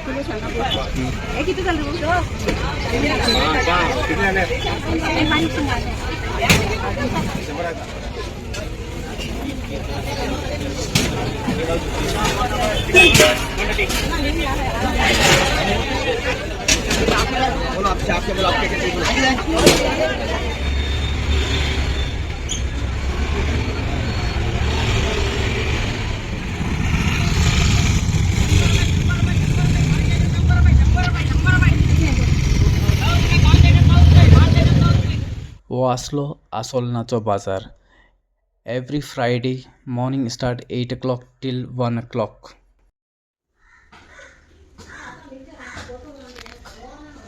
हे किती जालें? हो आसलो आसोलनाचो बाजार. Every Friday morning start 8 o'clock till 1 o'clock.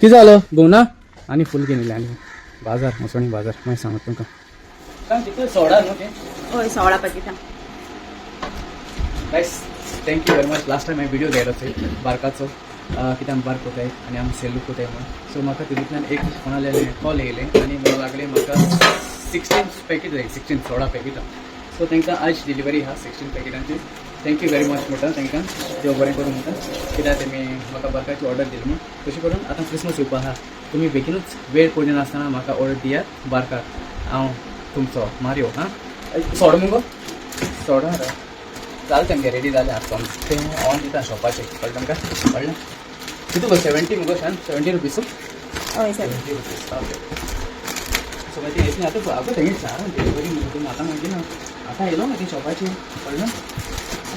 कितें जालो घुंवना आनी फूल घेवन येयलें आनी बाजार मसणी बाजार मागीर सांगता तुमकां. सोडा न्हू तें? हय, 16 पाकिटां. Guys, thank you very much. Last time हांवें व्हिडिओ घायलो थंय बार्काचो, कित्याक आमी बार्क कोताय आनी आमी सेलूक कोताय म्हणून. सो म्हाका तितूंतल्यान एक कोणाले कॉल येयलें आनी म्हणूंक लागले म्हाका 16 पॅकेट जाय, 16 16 पॅकेटां. सो तांकां आयज डिलिवरी आहा 16 पॅकेटांची. Thank you very much म्हणटा तांकां, देव बरें करूं म्हणटा, कित्याक तेमी म्हाका बार्काची ऑर्डर दिली म्हूण. तशें करून आतां क्रिसमस येवपा आहा, तुमी बेगीनूच वेळ करिनासतना म्हाका ऑर्डर दियात बार्काक. हांव तुमचो मारियो. हां, सोड मुगो, सोडा रे. जालें, तेमगे रेडी जालें. आतां तें ऑन दिता शॉपाचेर. कळ्ळें तुमकां? कळ्ळें? कितू गो, 70 मुगो शान? 70 रुपीस? हय सर. 70 rupees, okay. सो मागीर ती येतली आतां. आगो, तेंगे चार डिलिवरी मुगो तुमी आतां मागीर ना, आतां येयलो मागीर शॉपाचेर. कळ्ळें?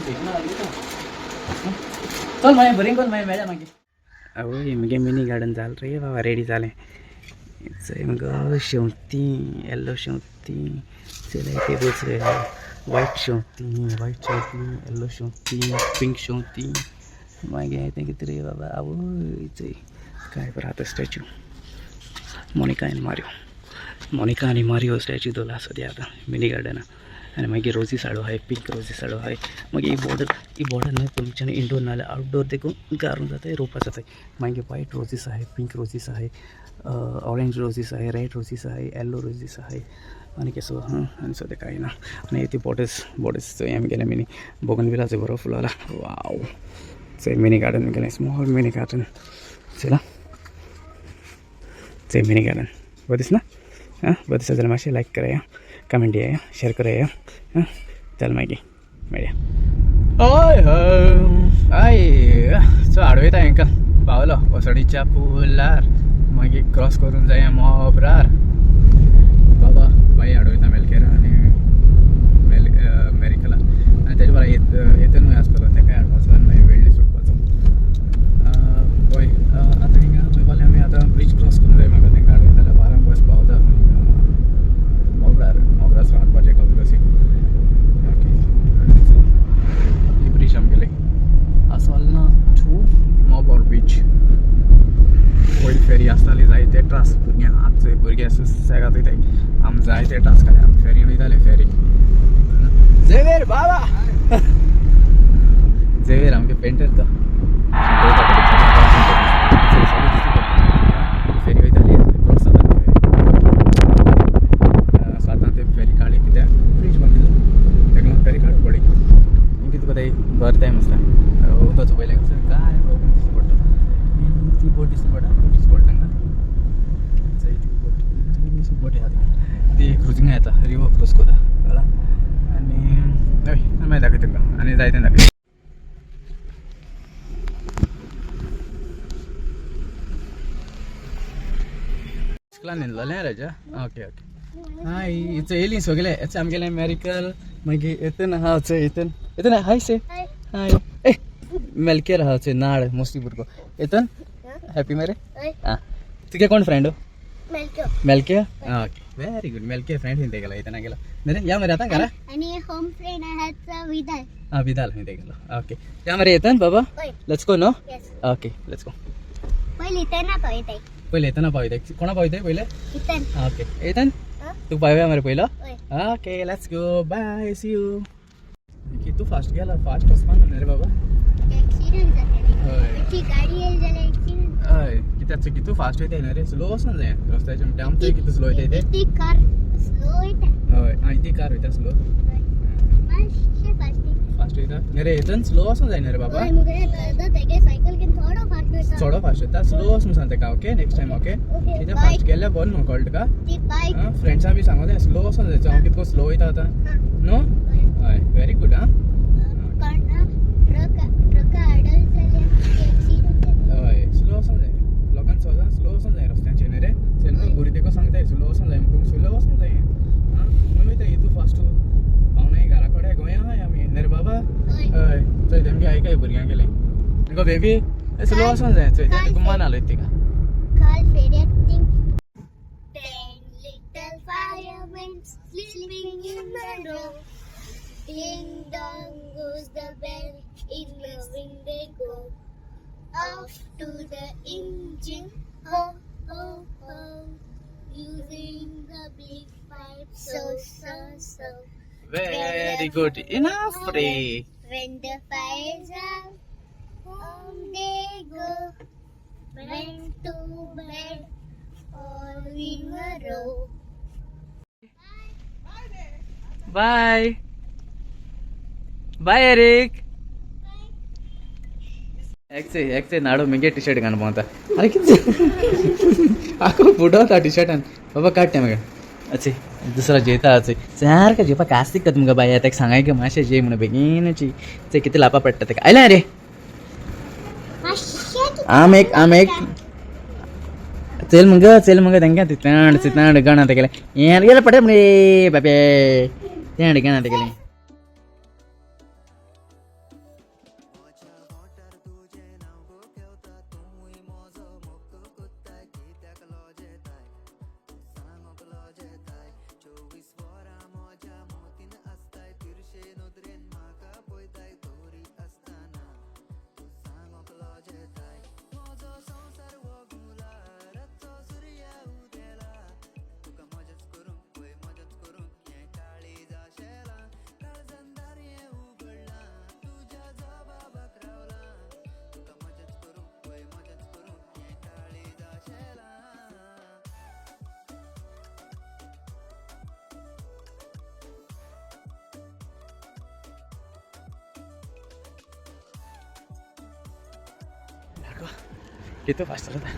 बेगीन दिता. चल मागीर, बरें कर, मागीर मेळया मागीर. आवय, मुगे मिनी गार्डन जालें रे बाबा, रेडी जालें. चोय मुगो शेंवतीं, येल्लो शेंवतीं चलय, ते वायट शेंवतीं, वायट शेंवतीं, येल्लो शेंवतीं, पिंक शेंवतीं. मागीर तें कितें रे बाबा? आवय, चोय काय बरो आतां स्टॅच्यू, मोनिका आनी मारियो, मोनिका आनी मारियो स्टॅच्यू दवरला सद्या आतां मिनी गार्डना. आनी मागीर रोजीस हाडो आहाय, पिंक रोजीस हाडो आहाय. मागीर ही बॉर्डर, ही बॉर्डर न्हय तुमच्यान इंडोर नाल्यार आउटडोर देखून घालूंक जाताय, रोवपा जाताय. मागीर वायट रोजीस आहाय, पिंक रोजीस आहाय, ऑरेंज रोजीस आहाय, रेड रोजीस आहाय, येल्लो रोजीस आहाय आनी केसो हां. आनी सद्या कांय ना. आनी ती बॉर्डर्स, बॉर्डर्स चोय आमगेले मिनी बोगनविलाचो बरो फुलाला. वाव, चोय मिनी गार्डन गेलें, स्मॉल मिनी गार्डन. चला, चोय मिनी गार्डन बरें दिसना? आं, बरें दिसता जाल्यार मातशें लायक कराया, कमेंट दिया, शेअर कराया. आं, चल मागीर मेळया. हय हय, सो आडवयता हांकां पावलो वसणीच्या पुलार. मागीर क्रॉस करून जाय मोब्रार. बाबा बाई आडवयता मेलकेर आनी मेल मेरिकला आनी तेजे बरा येतनूय आसतलो, तेकाय हाडपाचो आनी मागीर वेळ्ळी सोडपाचो. हय, आतां हिंगा पळयपाले आमी आतां ब्रीज क्रॉस करूंक जाय म्हाका. तेंकां आडवयता जाल्यार 12 बस पावता मोब्रार. मोब्रार हाडपाचें कबरसी. ओके, आपली ब्रीज आमगेले आसोलना टू मोबोर बीच. पयली फेरी आसताली जायते त्रास भुरग्यांक, आतां भुरगे सेगात वयताय. आमी जायते त्रास काडले आमी, फेरीन वयताले फेरी. झेवेर बाबा, झेवेर आमगे पेंटर तो. फेरी वयताली, क्रॉस जाता फेरी. सो आतां ते फेरी काडली कित्याक ब्रीज बांदिल्लो, तेका लागून फेरी काडूंक पडली. कितें तुका ते बरें टायम आसता उदकाचो पयलें काय दिसता पडटा. ती बोट दिसता पडटा, बोट दिसता पडटा तांकां. ती बोट, बोट आसा ती क्रुजिंगा येता, रिवर क्रूज कोता. कळ्ळा? आनी हय, मागीर दाखयता तुमकां आनी जाय तें दाखयता. इस्कुलान न्हिदलोलें राजा. ओके ओके, हाय, इच येयलीं सगळे. हेच आमगेलें मेरिकल, मागीर येतन आहा चोय, येतन, येतन, हाय से हाय. ए मेलकेर आहा चोय, नाड मोस्टली भुरगो. येतन, हॅपी मरे? आं, तुगे कोण फ्रेंड? मेलके. Okay, very good. मेलके फ्रेंड खंय गेलो? येतना गेलो मरे. या मरे आतां घरा. आणि होम फ्रेंड आहात विदाल. आं, विदाल खंय गेलो? ओके, या मरे येतन बाबा. Let's go no? Yes. Okay, let's go. पहिले इथं ना पावयताय. पयले येतना पावयताय. कोणा पावयताय पयले? इथं. ओके येतन, तूं पावया मरे पयलो? हय. Okay, let's go, bye, see you. कितू फास्ट गेला, फास्ट वचपा न्हू रे बाबा. ऍक्सिडेंट जातले. हय. ती गाडी येईल जाल्यार ऍक्सिडेंट. हय, कित्याक कितू फास्ट वयताय न्हू रे, स्लो वचोंक जाय रस्त्याचेर. आमचो कितू स्लो वयताय ते. ती कार स्लो येता. हय, आनी ती कार वयता स्लो. मातशें फास्ट. फास्ट वयता न्ही रे येतन, स्लो वचोंक जाय न्ही रे बाबा. हय मुगे दादा, तेगे सायकल घेवन थोडो फास्ट. चोडो फास्ट वयता, स्लो वच म्हूण सांग तेका. Okay, next time. ओके, कित्याक फास्ट केल्यार बरें न्हू, कळटा तुका? फ्रेंड्सां बी सांगो तें, स्लो वचोन जाय. हांव कितको स्लो वयता आतां न्हू. हय, व्हेरी गूड. आं, हय, स्लो वचोंक जाय लोकांक, सदां स्लो वचोंक जाय रस्त्याचेर. न्ही रे, चल न्हू, भुरगीं तेका सांगताय स्लो वचोंक जाय, पूण स्लो वचोंक जाय. आं, खंय वयता इतू फास्ट? पावणे घरा कडेन गोंया आहाय आमी, न्ही रे बाबा? हय, चोय तेमगे आयकाय भुरग्यां गेलें गो बेबी, स्लो वचोंक जाय. चोय तें गुमान आलोय तिका. काल फेऱ्यात 10 little firemen sleeping in a row. Ding dong goes the bell, in the wind they go. Off to the engine, ho, ho, ho. Using the big pipe, so, so, so. Very good, enough ray. When the fire's out, home they go. Went to bed, all in a row. Bye bye Eric. एकचे एकचे नाडो मेगे T shirt घालून भोंवता. आरे कितें आखो बुडवता T शर्टान बाबा, काडटा मगे. अचे दुसरो जेता, अचे सारकें जेवपाक कास्तीक कर तुमकां बाय. ताका सांगाय गे मातशें जे म्हणून बेगीनची. ते कितें लापा पडटा ताका आयला रे. आम एक आम एक चल मग, चल मग. तांकां तितांड चितांड गणा तेगेलें हें गेलें पडे म्हणे बाबे, तेंड गणा तेगेलें. कितू फास्ट चलता.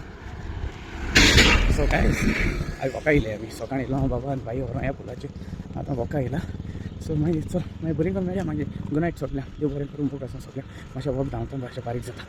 सो काय हांवें वॉका येयले आमी. सकाळीं येयलो हांव बाबा आनी बाई व्हरोन ह्या पुलाचेर, आतां वॉका येयला. सो मागीर चल, मागीर बरीं करून मेळया मागीर. गुड नायट सगळ्यांक, देव बरें करूं. मोग आसा सगळ्यांक. मातशें वॉक धांवता, मातशें बारीक जाता.